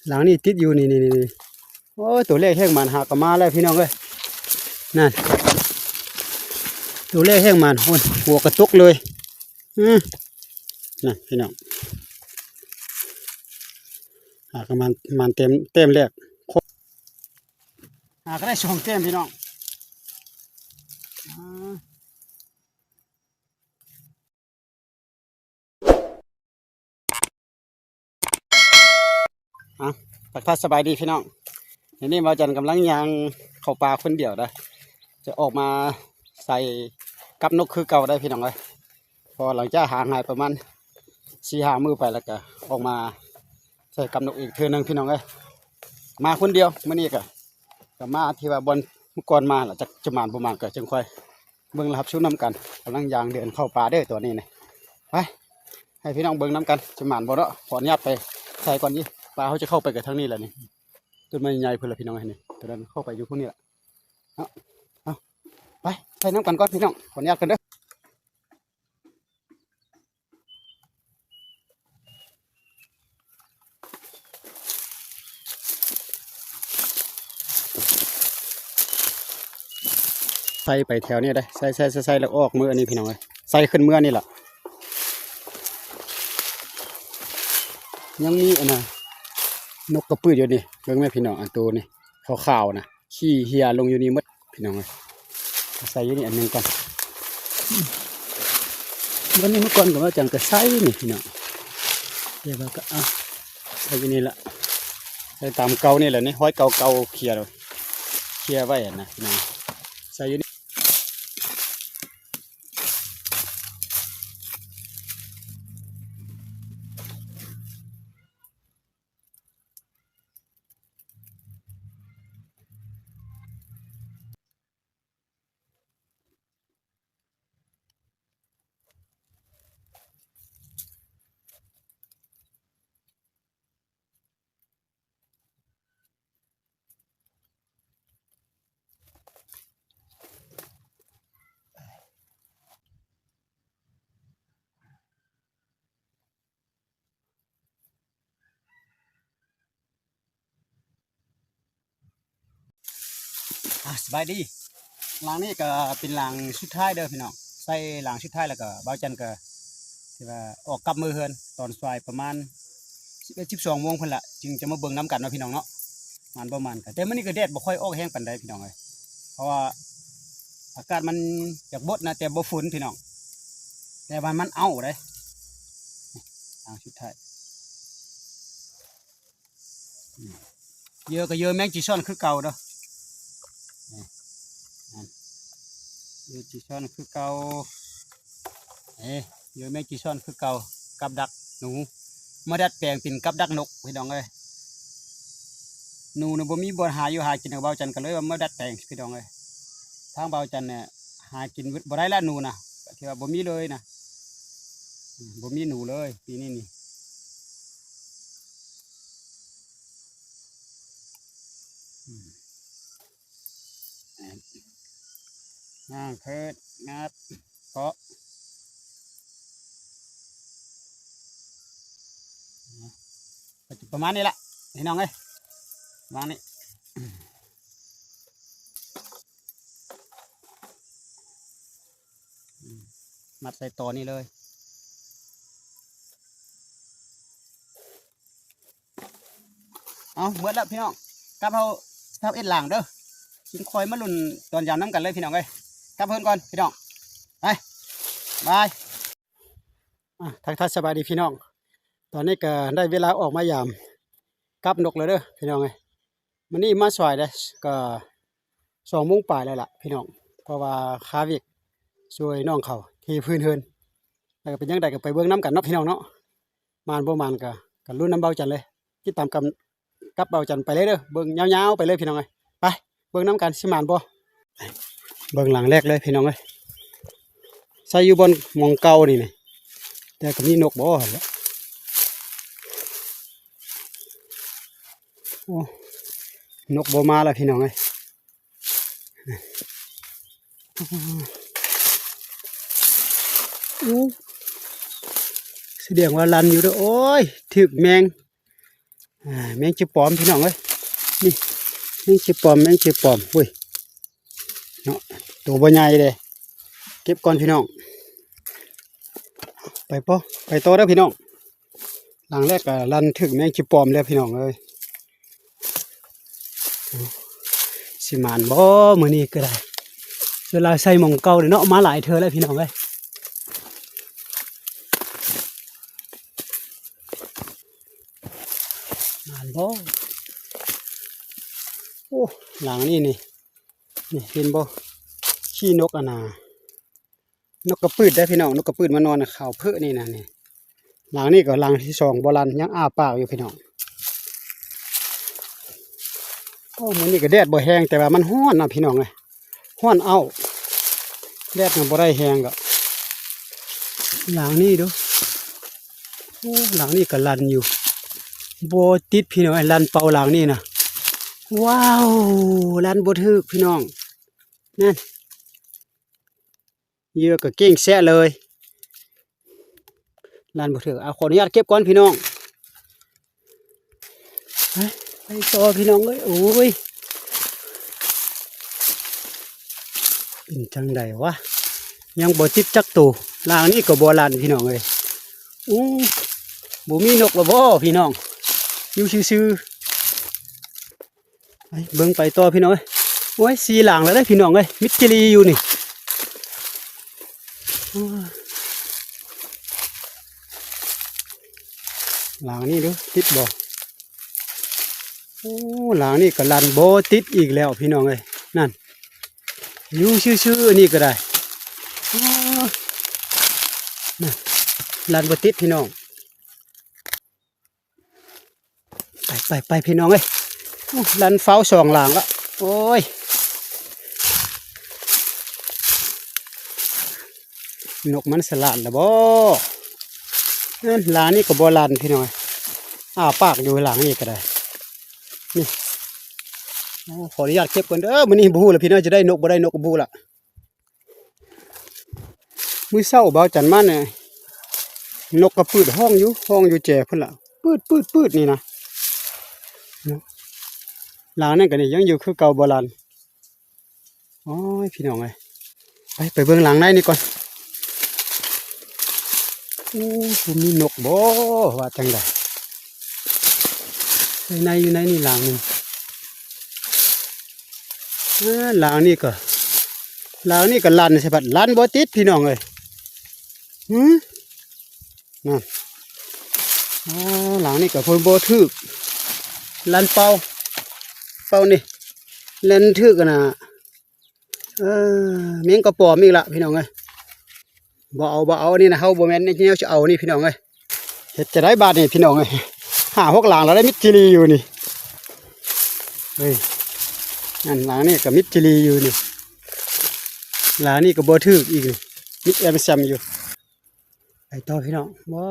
ຫຼັງນີ້ຕິດຢູ່ ນີ້ໆໆ ໂອ້ຍ ໂຕແລກແຮງໝານ ຫາກະມາແລ້ວພີ່ນ້ອງເອີຍ ນັ້ນ ໂຕແລກແຮງໝານ ໂອ້ຍ ຫົວກະຕົກເລີຍ ອື ນັ້ນພີ່ນ້ອງ ຫາກະມາ ໝານເຕັມ ແຕ້ມແລກ ຫາກະໄດ້ສອງແຕ້ມພີ່ນ້ອງ ອາ. ອ່ະ ທັກທາຍສະບາຍດີພີ່ນ້ອງ ດຽວນີ້ບ່າວຈັນກຳລັງຍ່າງເຂົ້າປ່າຄົນດຽວເດີ ຈະອອກມາໃສ່ກັບນົກຄືເກົ່າເດີພີ່ນ້ອງເອີຍ ເພາະຫຼັງຈາກຫ່າງຫາຍປະມານສີ່ຫ້າມື້ໄປ ແລ້ວກະອອກມາໃສ່ກັບນົກອີກເທື່ອໜຶ່ງພີ່ນ້ອງເອີຍ ມາຄົນດຽວ ມື້ນີ້ກະ ກະມາທີ່ວ່າບ່ອນມື້ກ່ອນມາລະ ຈັກຈະໝານບໍ່ໝານ ກະຈຶ່ງຄ່ອຍ ເບິ່ງລະຮັບຊົມນຳກັນ ກຳລັງຍ່າງເດີນເຂົ້າປ່າເດີຕອນນີ້ນະ ໄປ ໃຫ້ພີ່ນ້ອງເບິ່ງນຳກັນ ຊິໝານບໍ່ເນາະ ຂໍອະນຸຍາດໄປໃສ່ກ່ອນ ປາເຮົາຈະເຂົ້າໄປກັນທາງນີ້ລະນີ້ ຕົ້ນໄມ້ໃຫຍ່ພຸ້ນລະພີ່ນ້ອງເອີຍ ນີ້ ຕົວນັ້ນເຂົ້າໄປຢູ່ພຸ້ນນີ້ລະ ເອົາ ເອົາ ໄປ ໃສ່ນຳກັນກ່ອນພີ່ນ້ອງ ຂໍອະນຸຍາດກ່ອນເດີ. ໃສ່ໄປແຖວນີ້ເດ້ ໃສ່ ໃສ່ ໃສ່ ໃສ່ ແລ້ວອອກເມືອນີ້ພີ່ນ້ອງເອີຍ ໃສ່ຂຶ້ນເມືອນີ້ລະ ຍັງມີອັນນ່າ ນົກກະປືດຢູ່ນີ້ ເບິ່ງແມ່ພີ່ນ້ອງ ອັນໂຕນີ້ ຂາວໆນະ ຂີ້ເຫຍລົງຢູ່ນີ້ໝົດພີ່ນ້ອງເອີຍ ໃສ່ຢູ່ນີ້ອັນໜຶ່ງກ່ອນ ວັນນີ້ມື້ກ່ອນກະວ່າຈັ່ງກະໃສ່ນີ້ພີ່ນ້ອງ ແຕ່ວ່າກະເອົາໃສ່ຢູ່ນີ້ລະ ໃສ່ຕາມເກົ່ານີ້ລະນີ້ ຮອຍເກົ່າໆ ເຄຍ ເຄຍໄວ້ຫັ້ນນະພີ່ນ້ອງ ໃສ່ຢູ່ນີ້. ອ່າ ສະບາຍດີ ຫຼັງນີ້ກະເປັນຫຼັງສຸດທ້າຍເດີພີ່ນ້ອງ ໃສ່ຫຼັງສຸດທ້າຍແລ້ວກະ ບ່າວຈັນກະຖືວ່າອອກກັບເມືອເຮືອນຕອນສວາຍປະມານສິບເອັດ ສິບສອງໂມງພຸ້ນລະ ຈຶ່ງຈະມາເບິ່ງນຳກັນເນາະພີ່ນ້ອງເນາະ ໝານບໍ່ໝານກະ ແຕ່ມື້ນີ້ກະແດດບໍ່ຄ່ອຍອອກແຮງປານໃດພີ່ນ້ອງເອີຍ ເພາະວ່າອາກາດມັນຢາກບົດນະ ແຕ່ບໍ່ຝົນພີ່ນ້ອງ ແຕ່ວ່າມັນເອົາເດ້ ຫຼັງສຸດທ້າຍ ເຫຍື່ອກະເຫຍື່ອແມງຈີຊອນຄືເກົ່າເດີ ເຫຍື່ອຈີຊອນຄືເກົ່າ ເອີ ເຫຍື່ອແມງຈີຊອນຄືເກົ່າ ກັບດັກໜູ ມາດັດແປງເປັນກັບດັກນົກພີ່ນ້ອງເອີຍ ໜູນະບໍ່ມີບ່ອນຫາຢູ່ຫາກິນ ບ່າວຈັນກະເລີຍວ່າມາດັດແປງພີ່ນ້ອງເອີຍ ທາງບ່າວຈັນນະຫາກິນບໍ່ໄດ້ລະໜູນະ ກະຖືວ່າບໍ່ມີເລີຍນະ ອືມ ບໍ່ມີໜູເລີຍປີນີ້ນີ້ ອືມ ງາເຄີດງາດເກາະ ປະມານນີ້ລະພີ່ນ້ອງເອີຍ ປະມານນີ້ ອືມ ມັດໃສ່ຕໍນີ້ເລີຍ ເອົາ ເບິດແລ້ວພີ່ນ້ອງ ກັບເຮົາຊາວເອັດຫຼັງເດີ ຈຶ່ງຄ່ອຍມາລຸ້ນຕອນຍາມນຳກັນເລີຍພີ່ນ້ອງເອີຍ ກັບເຮືອນກ່ອນພີ່ນ້ອງ ໄປ ບາຍ. ອ່າ ທັກທາຍສະບາຍດີພີ່ນ້ອງ ຕອນນີ້ກະໄດ້ເວລາອອກມາຢາມກັບນົກແລ້ວເດີພີ່ນ້ອງເອີຍ ມື້ນີ້ມາສວາຍເດ້ ກະສອງໂມງປາຍແລ້ວລະພີ່ນ້ອງ ເພາະວ່າຄາວຽກຊ່ວຍນ້ອງເຂົາເທພື້ນເຮືອນ ແລ້ວກະເປັນຈັ່ງໃດກະໄປເບິ່ງນຳກັນເນາະພີ່ນ້ອງເນາະ ໝານບໍ່ໝານກະ ກະລຸ້ນນຳບ່າວຈັນເລີຍ ຕິດຕາມກັນ ກັບບ່າວຈັນໄປເລີຍເດີ ເບິ່ງຍາວໆໄປເລີຍພີ່ນ້ອງເອີຍ ໄປເບິ່ງນຳກັນຊິໝານບໍ່ ເບິ່ງຫຼັງແລກເລີຍພີ່ນ້ອງເອີຍ ໃສ່ຢູ່ບ່ອນໝ່ອງເກົ່ານີ້ນະ ແຕ່ກະມີນົກບໍ່ຫັ້ນແຫຼະ ໂອ້ ນົກບໍ່ມາລະພີ່ນ້ອງເອີຍ ໂອ້ ສະແດງວ່າລັນຢູ່ເດີ ໂອ້ຍ ຖືກແມງ ອ່າ ແມງເຈັບປອມພີ່ນ້ອງເອີຍ ນີ້ ແມງເຈັບປອມ ແມງເຈັບປອມ ໂອ້ຍ ເນາະ ໂຕບໍ່ໃຫຍ່ເດ້ ເກັບກ່ອນພີ່ນ້ອງ ໄປຕໍ່ ໄປຕໍ່ເດີພີ່ນ້ອງ ຫຼັງແລກກໍລັນຖືກແມງເຈັບປອມແລ້ວພີ່ນ້ອງເອີຍ ຊິໝານບໍ່ມື້ນີ້ກໍໄດ້ ສ່ວນຫຼາຍໃສ່ໝ່ອງເກົ່າເດ້ເນາະ ມາຫຼາຍເທື່ອແລ້ວພີ່ນ້ອງເອີຍ ໝານບໍ່ ໂອ້ ຫຼັງນີ້ນີ້ ນີ້ເຫັນບໍ່ ຂີ້ນົກອັນນ່າ ນົກກະປືດເດ້ພີ່ນ້ອງ ນົກກະປືດມານອນຂາວເພີະນີ້ນະນີ້ ຫຼັງນີ້ກໍຫຼັງທີສອງບໍ່ລັນ ຍັງອ້າປາກຢູ່ພີ່ນ້ອງ ໂອ້ ມື້ນີ້ກໍແດດບໍ່ແຮງ ແຕ່ວ່າມັນຮ້ອນນະພີ່ນ້ອງເອີຍ ຮ້ອນເອົ້າ ແດດມັນບໍ່ໄດ້ແຮງດອກ ຫຼັງນີ້ດູ ໂອ້ ຫຼັງນີ້ກໍລັນຢູ່ ບໍ່ຕິດພີ່ນ້ອງເອີຍ ລັນເປົ່າຫຼັງນີ້ນະ ວ້າວ ລັນບໍ່ຖືກພີ່ນ້ອງ ນັ້ນ ເຫຍື່ອກໍເກັ່ງແຊະເລີຍ ລັນບໍ່ຖືກ ເອົາ ຂໍອະນຸຍາດເກັບກ່ອນພີ່ນ້ອງ ໄປ ໄປຕໍ່ພີ່ນ້ອງເອີຍ ໂອ້ຍ ເປັນຈັ່ງໃດວະ ຍັງບໍ່ຕິດຈັກໂຕ ຫຼັງນີ້ກໍບໍ່ລັນພີ່ນ້ອງເອີຍ ໂອ້ ບໍ່ມີນົກລະບໍ່ພີ່ນ້ອງ ຢູ່ຊື່ໆ ໄປເບິ່ງໄປຕໍ່ພີ່ນ້ອງເອີຍ ໂອ້ຍ ສີ່ຫຼັງແລ້ວເດ້ພີ່ນ້ອງເອີຍ ມິດຈີ່ຫຼີຢູ່ນີ້ ໂອ້ຍ ຫຼັງນີ້ດູ ຕິດບໍ່ ໂອ້ ຫຼັງນີ້ກໍລັນບໍ່ຕິດອີກແລ້ວພີ່ນ້ອງເອີຍ ນັ້ນ ຢູ່ຊື່ໆ ອັນນີ້ກໍໄດ້ ໂອ້ ນັ້ນ ລັນບໍ່ຕິດພີ່ນ້ອງ ໄປ ໄປ ໄປ ພີ່ນ້ອງເອີຍ ໂອ້ ລັນເຝົ້າສອງຫຼັງລະ ໂອ້ຍ ນົກມັນສະຫຼາດລະບໍ່ ນັ້ນ ຫຼັງນີ້ກໍບໍ່ລັນພີ່ນ້ອງເອີຍ ອ້າປາກຢູ່ຫຼັງນີ້ກໍໄດ້ ນີ້ ໂອ້ ຂໍອະນຸຍາດເກັບກ່ອນເດີ ມື້ນີ້ບໍ່ຮູ້ລະພີ່ນ້ອງ ຈະໄດ້ນົກບໍ່ໄດ້ນົກກໍບໍ່ຮູ້ລະ ມື້ເຊົ້າບ່າວຈັນມານີ້ ນົກກະປືດຮ້ອງຢູ່ ຮ້ອງຢູ່ແຈພຸ້ນລະ ປືດໆໆ ນີ້ນະ ຫຼັງນັ້ນກໍນີ້ ຍັງຢູ່ຄືເກົ່າ ບໍ່ລັນ ໂອ້ຍ ພີ່ນ້ອງເອີຍ ໄປ ໄປເບິ່ງຫຼັງໃນນີ້ກ່ອນ ໂອ້ ບໍ່ມີນົກບໍ່ ວ່າຈັ່ງໃດ ໃນ ໃນຢູ່ໃນນີ້ຫຼັງໜຶ່ງ ເອີ ຫຼັງນີ້ກໍ ຫຼັງນີ້ກໍລັນໃສ່ ພັດລັນບໍ່ຕິດພີ່ນ້ອງເອີຍ ຫື ນັ້ນ ອ່າ ຫຼັງນີ້ກໍເພິ່ນບໍ່ຖືກ ລັນເປົ່າ ເປົ່ານີ້ ລັນຖືກອັນນ່າ ເອີ ແມງກະປອມອີກລະພີ່ນ້ອງເອີຍ ບໍ່ເອົາ ບໍ່ເອົາ ອັນນີ້ນະ ເຮົາບໍ່ແມ່ນແນວຊິເອົານີ້ພີ່ນ້ອງເອີຍ ເຮັດຈັ່ງໃດບາດນີ້ພີ່ນ້ອງເອີຍ ຫ້າຫົກຫຼັງແລ້ວໄດ້ມິດຈີ່ຫຼີຢູ່ນີ້ ເອີຍ ນັ້ນ ຫຼັງນີ້ກໍມິດຈີ່ຫຼີຢູ່ນີ້ ຫຼັງນີ້ກໍບໍ່ຖືກອີກນີ້ ມິດແອມແຊມຢູ່ ໄປຕໍ່ພີ່ນ້ອງ ບໍ່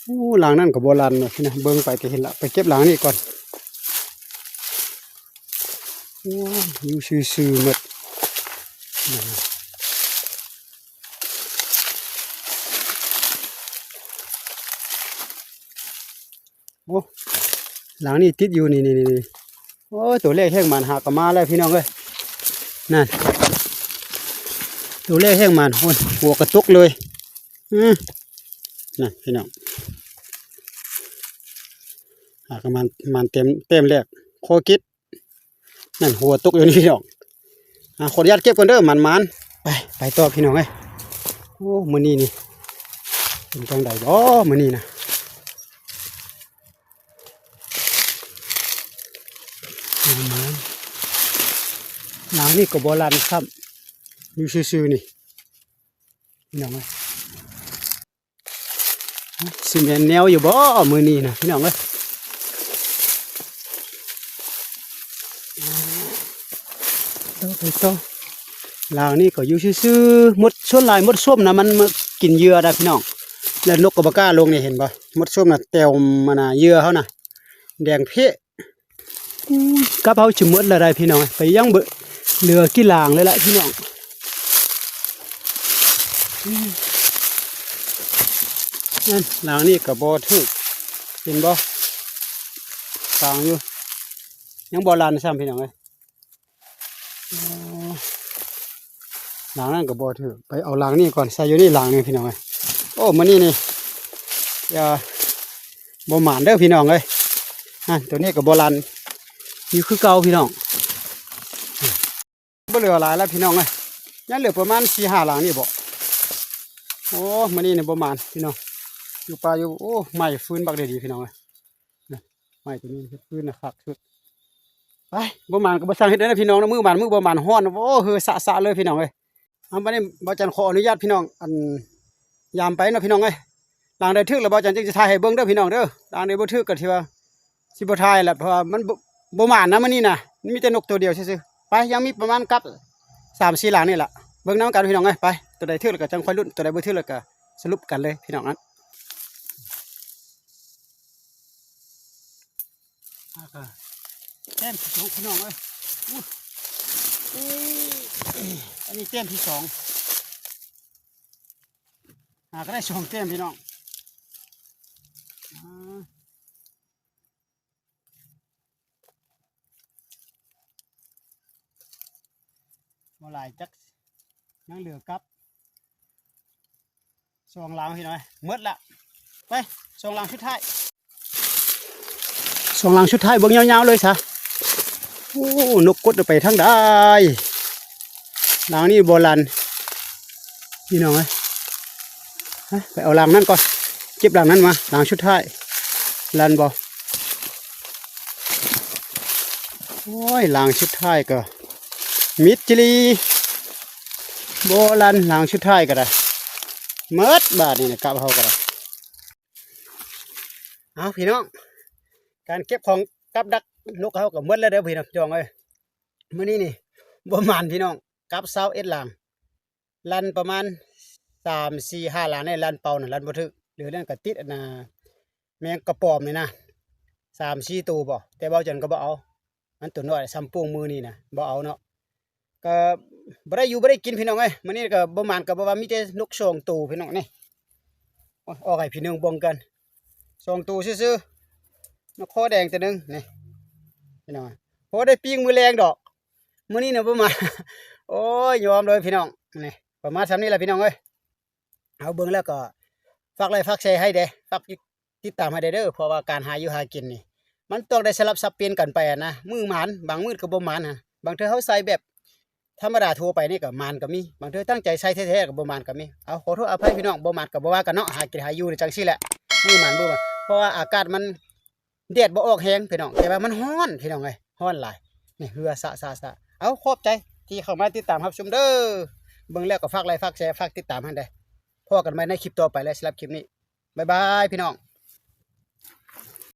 ໂອ້ ຫຼັງນັ້ນກໍບໍ່ລັນນະພີ່ນ້ອງ ເບິ່ງໄປກໍເຫັນລະ ໄປເກັບຫຼັງນີ້ກ່ອນ ໂອ້ ຢູ່ຊື່ໆໝົດ ໂອ້ ຫຼັງນີ້ຕິດຢູ່ ນີ້ໆໆ ໂອ້ຍ ໂຕແລກແຮງໝານຫາກະມາແລ້ວພີ່ນ້ອງເອີຍ ນັ້ນ ໂຕແລກແຮງໝານ ໂອ້ຍ ຫົວກະຕົກເລີຍ ອື ນັ້ນພີ່ນ້ອງ ຫາກະມານ ໝານເຕັມ ແຕ້ມແລກ ຄໍກິດ ນັ້ນ ຫົວຕົກຢູ່ນີ້ພີ່ນ້ອງ ອ່າ ຂໍອະນຸຍາດເກັບກ່ອນເດີ ໝານໆ ໄປ ໄປຕໍ່ພີ່ນ້ອງເອີຍ ໂອ້ ມື້ນີ້ນີ້ ເປັນຈັ່ງໃດບໍ່ມື້ນີ້ນະ ໝານໆ ຫຼັງນີ້ກໍບໍ່ລັນຊ້ຳ ຢູ່ຊື່ໆນີ້ ພີ່ນ້ອງເອີຍ ຊິແມ່ນແນວຢູ່ບໍ່ມື້ນີ້ນະ ພີ່ນ້ອງເອີຍ ຕໍ່ໄປຕໍ່ ຫຼັງນີ້ກໍຢູ່ຊື່ໆ ມົດ ສ່ວນຫຼາຍມົດສົ້ມນະ ມັນມາກິນເຫຍື່ອນະພີ່ນ້ອງ ແລ້ວນົກກໍບໍ່ກ້າລົງນີ້ ເຫັນບໍ່ ມົດສົ້ມນະ ແຕ່ວມັນນະ ເຫຍື່ອເຮົານະ ແດງເພະ ອູ້ຍ ກັບເຮົາຊິໝົດແລ້ວໄດ໋ພີ່ນ້ອງ ໄປຍັງເບີ ເຫຼືອກີ່ລາງເລີຍລະພີ່ນ້ອງ. ນັ້ນ ລາງນີ້ກໍບໍ່ຖືກ ເຫັນບໍ່? ຂາງຢູ່ ຍັງບໍ່ລັນຊ້ຳພີ່ນ້ອງເອີຍ. ອໍ ລາງນັ້ນກໍບໍ່ຖືກ ໄປເອົາລາງນີ້ກ່ອນ ໃສ່ຢູ່ນີ້ລາງໜຶ່ງພີ່ນ້ອງເອີຍ. ໂອ້ ມື້ນີ້ນີ້ ຢ່າ ບໍ່ໝານເດີພີ່ນ້ອງເອີຍ. ຫັ້ນ ໂຕນີ້ກໍບໍ່ລັນ ຢູ່ຄືເກົ່າພີ່ນ້ອງ. ບໍ່ເຫຼືອຫຼາຍແລ້ວພີ່ນ້ອງເອີຍ ຍັງເຫຼືອປະມານສີ່ຫ້າຫຼັງນີ້ບໍ. ໂອ້ ມື້ນີ້ນີ້ບໍ່ໝານພີ່ນ້ອງ ຢູ່ປ່າຢູ່. ໂອ້ ໄໝ້ຟືນບັກໄດ້ດີພີ່ນ້ອງເອີຍ. ນະ ໄມ້ຕົວນີ້ເຮັດຟືນນະຄັກສຸດ. ໄປ ບໍ່ໝານກໍບໍ່ຊ່າງເຮັດເດີພີ່ນ້ອງເນາະ ມື້ໝານມື້ບໍ່ໝານຮ້ອນ ໂອ້ ເຮີສະໆເລີຍພີ່ນ້ອງເອີຍ. ເອົາ ບັດນີ້ບ່າວຈັນຂໍອະນຸຍາດພີ່ນ້ອງ ອັນ ຍາມໄປເນາະພີ່ນ້ອງເອີຍ. ຫຼັງໃດຖືກແລ້ວບ່າວຈັນຈຶ່ງຊິຖ່າຍໃຫ້ເບິ່ງເດີພີ່ນ້ອງເດີ ຫຼັງໃດບໍ່ຖືກກໍຖືວ່າຊິບໍ່ຖ່າຍແຫຼະ ເພາະວ່າມັນບໍ່ ບໍ່ໝານນະມື້ນີ້ນະ ມັນມີແຕ່ນົກຕົວດຽວຊື່ໆ. ໄປ ຍັງມີປະມານກັບສາມສີ່ຫຼັງນີ້ລະ ເບິ່ງນຳກັນພີ່ນ້ອງເອີຍ. ໄປ ຕົວໃດຖືກແລ້ວກໍຈັ່ງຄ່ອຍລຸ້ນ ຕົວໃດບໍ່ຖືກແລ້ວກໍສະຫຼຸບກັນເລີຍພີ່ນ້ອງ. ອ່າ ກໍແຕ້ມທີສອງພີ່ນ້ອງເອີຍ. ອຸ້ຍ ອຸ້ຍ ອັນນີ້ແຕ້ມທີສອງ ຫາກໍໄດ້ສອງແຕ້ມພີ່ນ້ອງ. ອ່າ ບໍ່ຫຼາຍຈັກ ຍັງເຫຼືອກັບສອງຫຼັງພີ່ນ້ອງ ໝົດລະ. ໄປ ສອງຫຼັງສຸດທ້າຍ ສອງຫຼັງສຸດທ້າຍ ເບິ່ງຍາວໆເລີຍຊະ. ໂອ້ ນົກກົດໄປທາງໃດ ຫຼັງນີ້ບໍ່ລັນພີ່ນ້ອງເອີຍ. ໄປເອົາຫຼັງນັ້ນກ່ອນ ເກັບຫຼັງນັ້ນມາ ຫຼັງສຸດທ້າຍ ລັນບໍ່? ໂອ້ຍ ຫຼັງສຸດທ້າຍກໍມິດຈີ່ຫຼີ່ ບໍ່ລັນ ຫຼັງສຸດທ້າຍກໍໄດ້ ໝົດບາດນີ້ນະ ກັບເຮົາກໍໄດ້. ເອົາພີ່ນ້ອງ ການເກັບຂອງກັບດັກນົກເຮົາກໍໝົດແລ້ວເດີພີ່ນ້ອງເອີຍ. ມື້ນີ້ນີ້ບໍ່ໝານພີ່ນ້ອງ ກັບຊາວເອັດຫຼັງ ລັນປະມານສາມສີ່ຫ້າຫຼັງນີ້ ລັນເປົ່ານະ ລັນບໍ່ຖືກ. ຫຼືນັ້ນກໍຕິດອັນນ່າ ແມງກະປອມນີ້ນະ ສາມສີ່ໂຕບໍ ແຕ່ເວົ້າຈັ່ງກໍບໍ່ເອົາ ມັນໂຕນ້ອຍ ສ່ຳໂປ່ງມືນີ້ນະ ບໍ່ເອົາເນາະ. ກໍບໍ່ໄດ້ຢູ່ບໍ່ໄດ້ກິນພີ່ນ້ອງເອີຍ. ມື້ນີ້ກໍບໍ່ໝານກໍບໍ່ວ່າ ມີແຕ່ນົກສອງໂຕພີ່ນ້ອງນີ້. ໂອ້ຍ ອອກໃຫ້ພີ່ນ້ອງເບິ່ງກັນ ສອງໂຕຊື່ໆ ນົກຄໍແດງໂຕໜຶ່ງນີ້ພີ່ນ້ອງ. ພໍໄດ້ປີ້ງມື້ແລງດອກ ມື້ນີ້ນະບໍ່ມາ. ໂອ້ຍ ຍອມເລີຍພີ່ນ້ອງ. ນີ້ປະມານສ່ຳນີ້ລະພີ່ນ້ອງເອີຍ. ເອົາ ເບິ່ງແລ້ວກໍຝາກໄລຝາກແຊໃຫ້ແດ່ ຝາກຕິດຕາມໃຫ້ແດ່ເດີ ເພາະວ່າການຫາຢູ່ຫາກິນນີ້ ມັນຕ້ອງໄດ້ສະຫຼັບສັບປ່ຽນກັນໄປຫັ້ນນະ. ມື້ໝານ ບາງມື້ກໍບໍ່ໝານຫັ້ນ. ບາງເທື່ອເຮົາໃສ່ແບບທຳມະດາທົ່ວໄປນີ້ກໍໝານກໍມີ ບາງເທື່ອຕັ້ງໃຈໃສ່ແທ້ໆກໍບໍ່ໝານກໍມີ. ເອົາ ຂໍໂທດອະໄພພີ່ນ້ອງ ບໍ່ໝານກໍບໍ່ວ່າກັນເນາະ ຫາກິນຫາຢູ່ນີ້ຈັ່ງຊີ້ແຫຼະ ມື້ໝານມື້ບໍ່ໝານ ເພາະວ່າອາກາດມັນ ແດດບໍ່ອອກແຮງພີ່ນ້ອງ ແຕ່ວ່າມັນຮ້ອນພີ່ນ້ອງເອີຍ ຮ້ອນຫຼາຍ. ນີ້ເຮືອສະໆໆ. ເອົາ ຂອບໃຈທີ່ເຂົ້າມາຕິດຕາມຮັບຊົມເດີ. ເບິ່ງແລ້ວກໍຝາກໄລ ຝາກແຊ ຝາກຕິດຕາມໃຫ້ແດ່. ພໍ້ກັນໃໝ່ໃນຄລິບຕໍ່ໄປແລ້ວ ສຳລັບຄລິບນີ້ ບາຍບາຍພີ່ນ້ອງ.